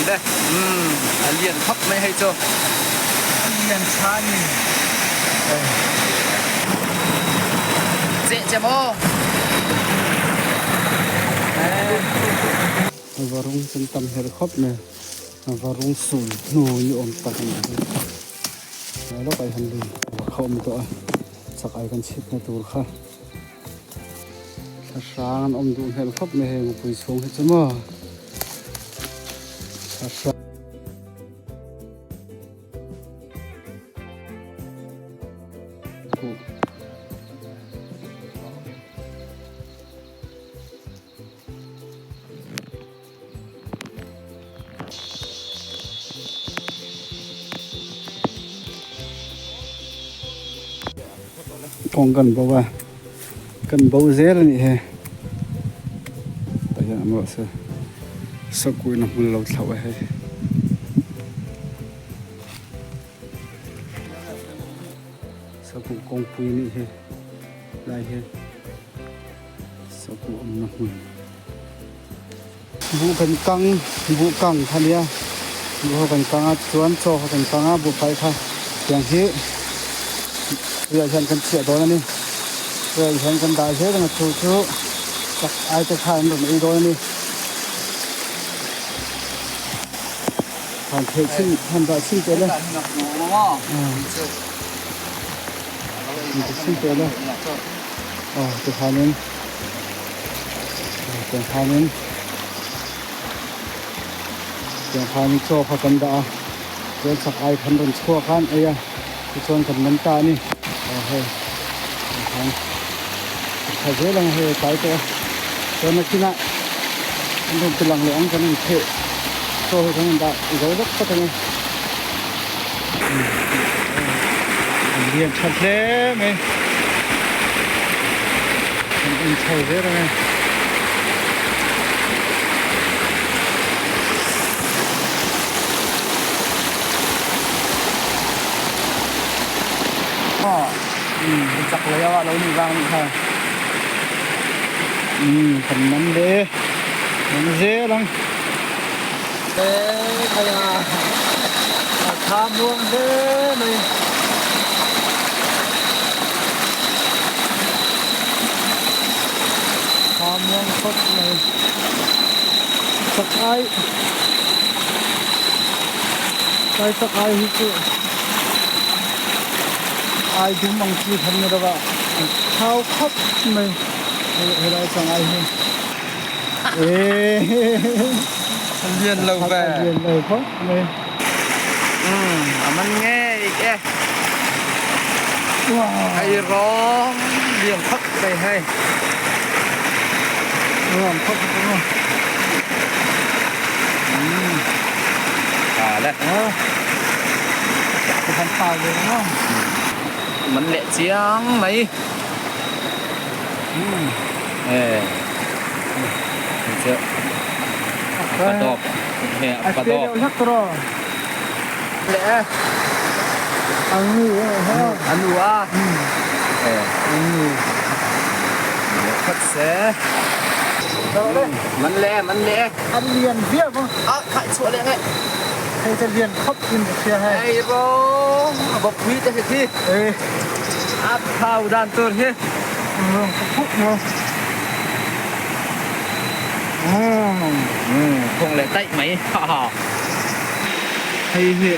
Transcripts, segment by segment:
Le umm a lian khawp mai hei chu. A lian tha a ni. Cheh che maw? Varung chu an tam hmel khawp mai a, varung sul hnu ni awm tak a ni hi. Hnai lawkah hian lui a kha awm tawh a, chak ai kan chhitna tur kha. Thla hrang an awm duh hmel khawp mai hei mipui chhung hi chu maw thla hrang. Kawng kan bo a kan bo zel a nih hi tah hian awm rawh se sakuin a hmun lo thlauh a hei. Sakuh kawngpui a nih hi lai hian sakuh awmna hmun. Buh kan kang buh kang kha nia buh ho kan kang a chuan chaw kha kan kang a buhfai kha tiang hi tuiah hian kan chhiah dawn a ni tuiah hian kan dah zel ang a chu chu chak ai te kha an rawn ei dawn a ni han theih chin han dah chin teh le han ti chin teh le aw tikhanin. Tiang khanin tiang khanin chaw kha kan dah a chuan chak ai khan rawn chhuak a an ei a tichuan kan man ta a ni aw hei tiang khan a tha zel ang hei a tlai tawh a chuan nakinah an rawn ti lang leh ang kan intheh chaw hi kan rawn dah zo vek phawt ang e an lian tha hle mai. Kan en chho zel ang e. Aw i chak leh a lo nih vang nih kha. Umm kan man leh e man zel ang. E khai a a tha muang hle mai. Tha muang khawp mai. Chak ai tlai chak ai hi chu ai dum ang chi khan ni lova a thau khawp mai helai chang ai hi. Lian lo ve. Lian lo khawp mai. Umm a man ngei e. Hei rawng lian khawp mai hei. Nuam khawp mai. Umm tha le. Kan thau ve maw. Man leh chiang mai. E padawp he padawp leh e a nu a e leh phawt se man le man le an lian viau a khai chhuah leh nge hei te lian khawp in ka hria hei hei rawng a bawpui te hi khi a thau dan tur hi Thawng leh taih mai ha hei hi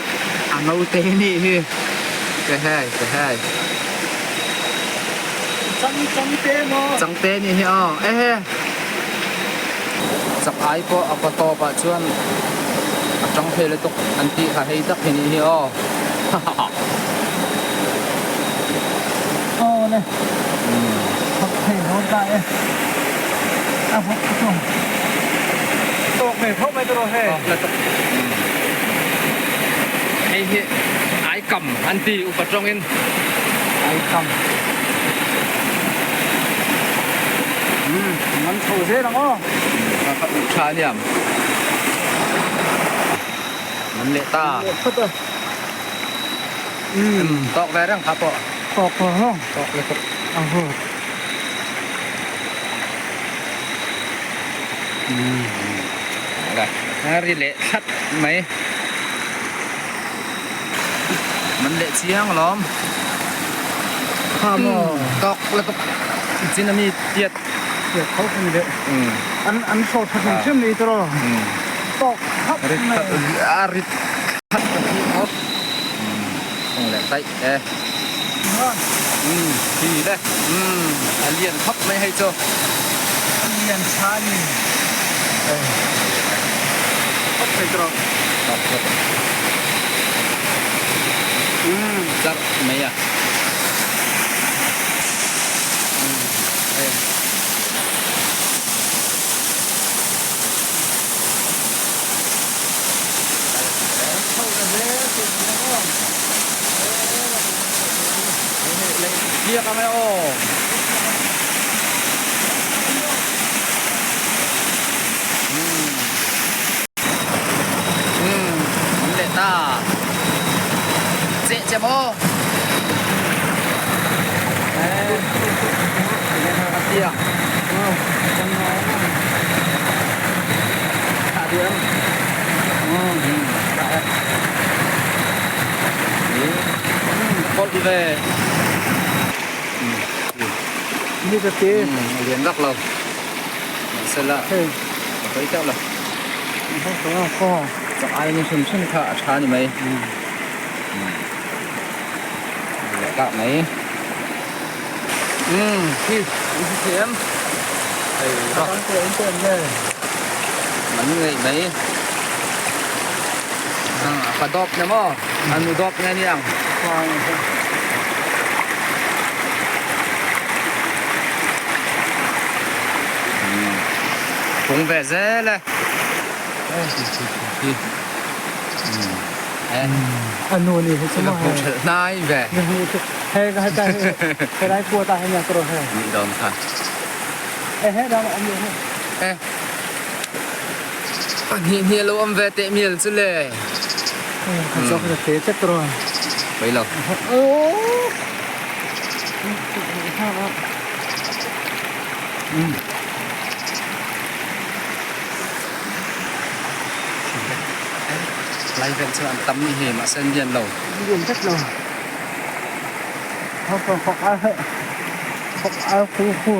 a naute nih hi ke hei ke hei changte maw changte nih hi aw e he chak ai pawh a kaw tawp ah chuan a tang phei lutuk an tih kha hei tak hi nih hi aw ha ha. Aw le thawk thei dawn ta e a bawk chu tawk ve tho mai tawh he hei hi ai kam an ti upa tawngin ai kam man chho zel ang aw ka uh tha aniam man leh ta Tawk ve reng kha pawh. Tawk ve reng. Tawk lutuk. Aho. Ri leh thlat. Mai. Man leh chiang alawm. Kha maw. Tawk la tuk. Chin ami tiat. Tiat tho kha ni leh. An an hrawt tha hrim hrim ni tiraw. Tawk khap mai. A rit khat ka thi khawp. Kawng leh daih e. Thi le. A lian khawp mai hei chu. A lian tha ni. Khawp mai tiraw. Tawk khawp. Zarh mai a. Hei. Biak ang aw. Leh ta. Cheh che maw? Tia. Thah duh em? Thah e. Kawlh ve. Ni ka ti. A lian vak lo. Mahse la. A pawi teuh lo. Chak ai ni hrim hrim kha a tha ni mai. Leh kah mai. Khi in hre thei em? Hei rawh. Man ngei mai. Ka dawp na maw? A nu dawp nge ni ang? Pung ve zel e. A nu ni hi chu maw he. Hnai ve. He ka he he lai kua ta he nia tro he. Ni dawn kha. E he dam om he. E. Pahnih hnih lo om ve teh mial chu le. Kha chok ka te che tro. Poi lo. Lai vel chu an tam ni hi mahse an lian lo. Lian vek lo. Thok thok a he. Thok a khu khu.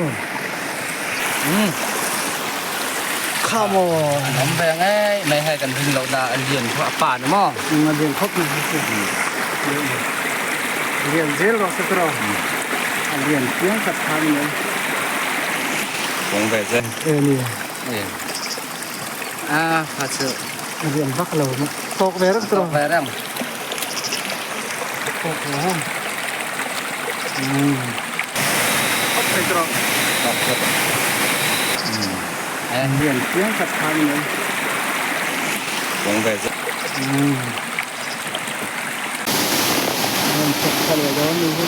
Kha maw. An awm ve ngei mai hei kan rin loh na a lian khu a pa ni maw. A lian khawp mai hi chu. Lian zel rawh se tiraw. A lian chiang khat kha ni mai. Kawng ve zel. E ni. E. A kha chu. A lian vak lo maw. Tawk ve reng tiraw. Tawk ve reng. Tawk ve reng. Khawp mai tiraw. Tawk khawp. A lian chiang khat kha ni mai. Kawng ve zel. An thawk tha leh dawn ni hi.